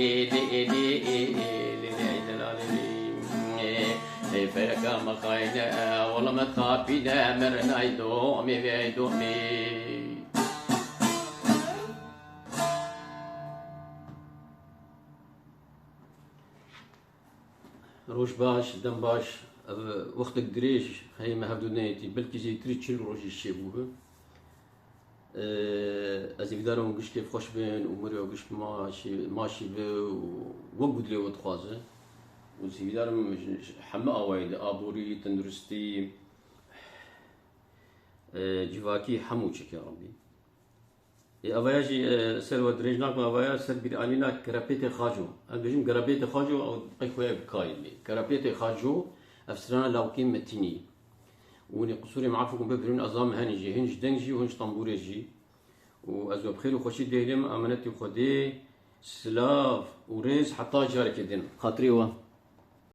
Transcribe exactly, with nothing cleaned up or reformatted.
lê, lê, lê, lê, lê, lê, lê, lê, lê. Ê, ê, fereka me xayne, wala me tapîne, me re nayê domê, vê domê. Roj baş, dem baş, Ev wextek dirêj heye me hevdu neyêtî, belkî zêdetirî çil rojî çêbûbe. Ee, ez ê vîdarim hûn giş kêfxweş bin û mirê we giş maşî, maşî be û wek ku dilê we dixwaze. Û ez ê vîdarim ji, ji heme awayê de, aborî, tenduristî, e, civakî, hemû çik ya Rabbî. Ê, avaya jî, e, ser we dirêj nakim, avaya ser bîranîna Kerepêtê Xaco. Em bêjim Kerepêtê Xaco, ew qey xuya bi kayê bê. Kerepêtê Xaco, ev strana lawikê Metînî. Û hûn ê qisûrê min efû bikin, bibirûn, ez am henî jî, hin ji deng jî û hin ji tembûrê jî. Û ez we bi xêr û xweşî dihêlim, emanetî Xwedê, silav û rêz heta carekê din. Xatirê we.